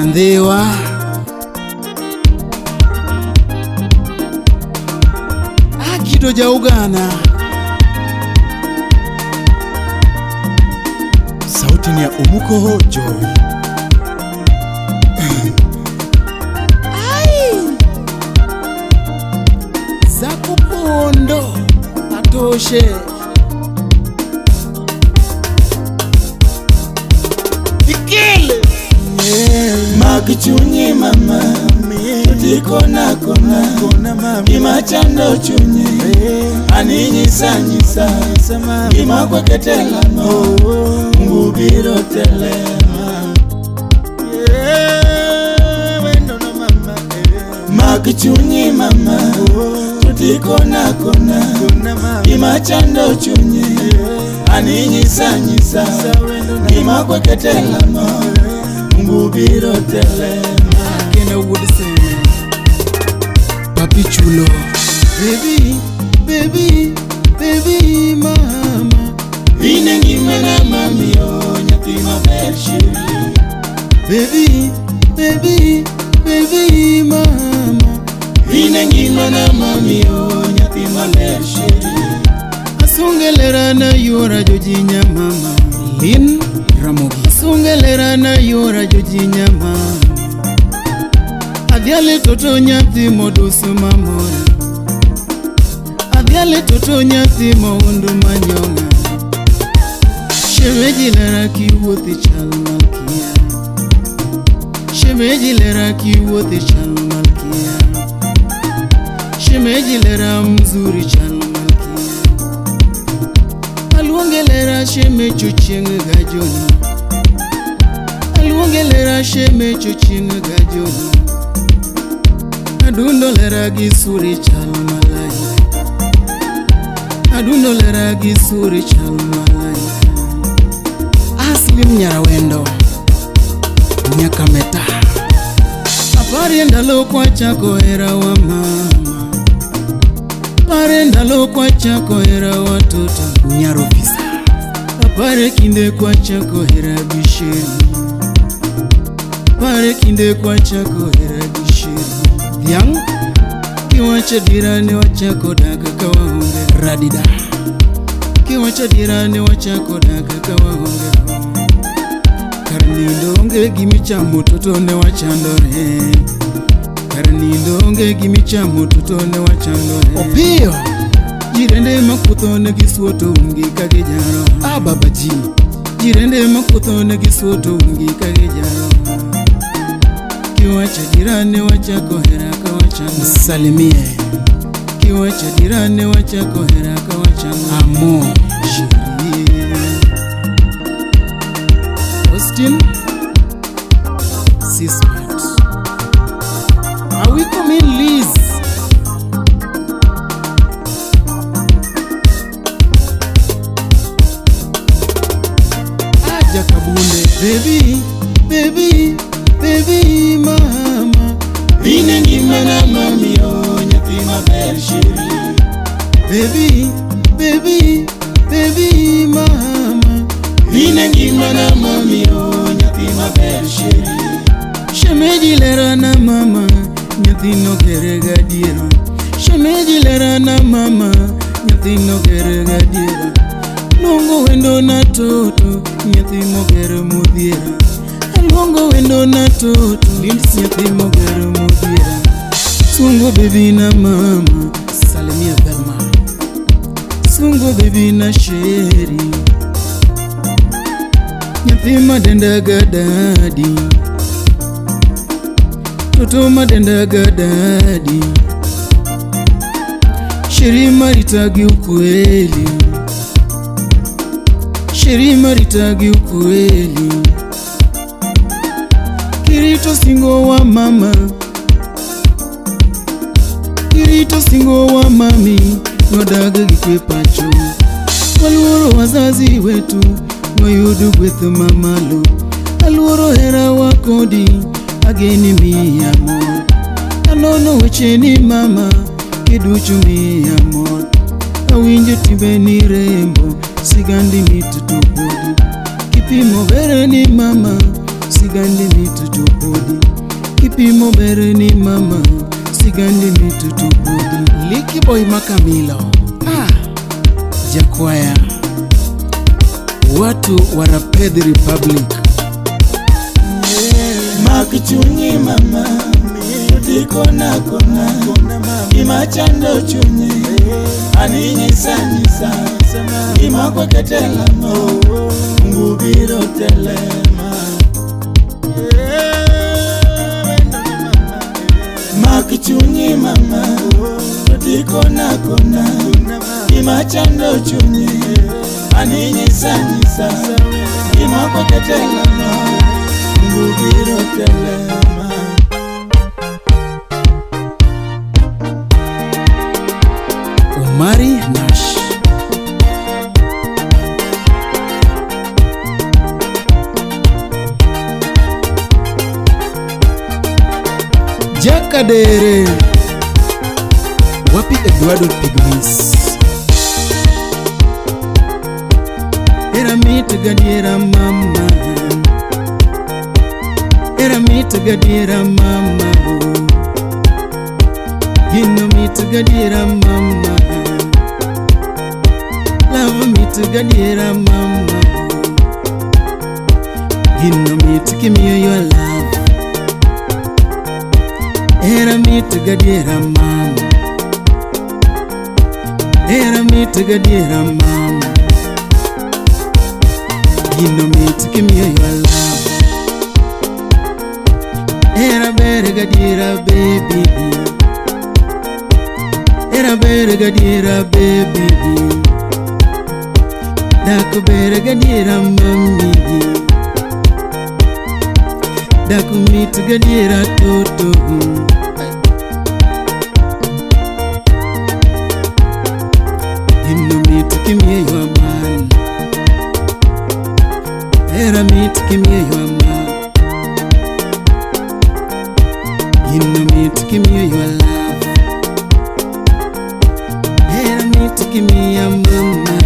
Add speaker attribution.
Speaker 1: Nyandhiwa. Akido jaugana.
Speaker 2: Sauti ni ya Umukoho Joy.
Speaker 1: Ai! Zakupondo atoshe. Ikele.
Speaker 3: Mag chunyi mama Tikona kona Gima chando chunyi Ani nyisa nyisa Gima kweketelano Mungu biro telema Mag chunyi mama Tikona kona Gima chando chunyi Ani nyisa nyisa Gima kweketelano Mungu biro telema
Speaker 1: Kendo wuod Seme. Papi Chulo. Baby, baby, baby mama.
Speaker 3: Ine ngimana mami o nyathi maber shiri
Speaker 1: Baby, baby, baby mama.
Speaker 3: Ine ngimana mami o nyathi maler shiri
Speaker 1: Asungelera na yora jojinya mama. Lin Ramogi. Asungelera na yora jojinya mama. Adhiale toto nyathi modusu mamora. Adhiale toto nyathi moundu manyonga. Shemeji lera kiwuothi chal malkia. Shemeji lera kiwuothi chal malkia. Shemeji lera mzuri chal malkia. Aluonge lera shemecho chieng' gajoni. Aluonge lera shemecho chieng' gajoni. Adundo lera gi suri chal malaika. Adundo lera gi suri chal malaika. Aslim Nyarawendo Nyakameta. Apare ndalo kwachako hera wa mama. Pare ndalo kwachako hera watoto Nyarofisa. Apare kinde kwachako hera bisheri. Pare kinde kwachako hera bisheri. Dhiang' kiwacho adiera ne wachako dak ka waonge radida. Kiwacho adiera ne wachako dak ka waonge rom. Kar nindo onge gimichamo toto ne wachandore. Kar nindo onge gimichamo toto ne wachandore.
Speaker 2: Opiyo.
Speaker 1: Jirende makutho ne gisuoto umgi ka gijaro.
Speaker 2: Ah, baba ji.
Speaker 1: Jirende makutho ne gisuoto umgi ka gijaro. Kiwacho adiera ne wachako hera ka wachando.
Speaker 2: Salimie.
Speaker 1: Kiwacho adiera ne wachako hera ka wachando.
Speaker 2: Amo.
Speaker 1: Sherie. Austin Sismat. Awiko min Liz. Aja Kabunde. Baby, baby, baby mama.
Speaker 3: Ine ngimana mami o nyathi maber shiri
Speaker 1: Baby, baby, baby mama.
Speaker 3: Ine ngimana mami o nyathi maber shiri
Speaker 1: Shemeji lera na mama, nyathino gere gadiera. Shemeji lera na mama, nyathino gere gadiera. Luongo wendo na toto, nyathi mogero modhiera. Aluongo wendo na toto, nyathi mogero modhiera. Sungo baby na mama,
Speaker 2: Salimia Velma.
Speaker 1: sungo baby na sheri. Nyathi madenda ga dadi. Toto madenda ga dadi. Sheri marita gi ukweli. Sheri marita gi ukweli. Kirito singo wa mama. Kirito singo wa mami. Nwadag gi kwe pacho. Waluoro wazazi wetu. Nwayudo gweth mamalo. Aluoro hera wa kodi. Ageni miya mor. Anono wecheni mama. Kiduchu miya mor. Awinjo timbeni rembo. Sigandi mit to podi. Kipimo bereni mama. Sigandi mit to podi. Kipimo ber ni mama, sigandi mit to podi.
Speaker 2: Liki Boy Makamilo. Ah, Jakwaya. Watu wa Rapedhi Republic.
Speaker 3: Mak chunyi mama, tikona kona, gima chando chunyi, ani nyisa nyisa, gima kwaketela mo, Mungu biro telema. Mak chunyi mama, tikona kona, gima chando chunyi, ani nyisa nyisa, gima kwaketela mo, Mungu biro telema.
Speaker 2: Omari Nash. Jakadere. Wapi Eduardo Pigmis.
Speaker 1: Era mit gadiera mama, era mit gadiera mama, oh. Gino mit gadiera mama, love mit gadiera mama, oh. Gino mit kimiyo your love. Era mit gadiera mama, era mit gadiera mama. Gino mit kimiyo your love. Era ber gadiera baby, era ber gadiera baby. Dak ber gadiera mami, dak mit gadiera toto. Gino mit kimiyo your man, era mit kimiyo your man. Gino mit kimiyo your love. Era mit kimiya mama.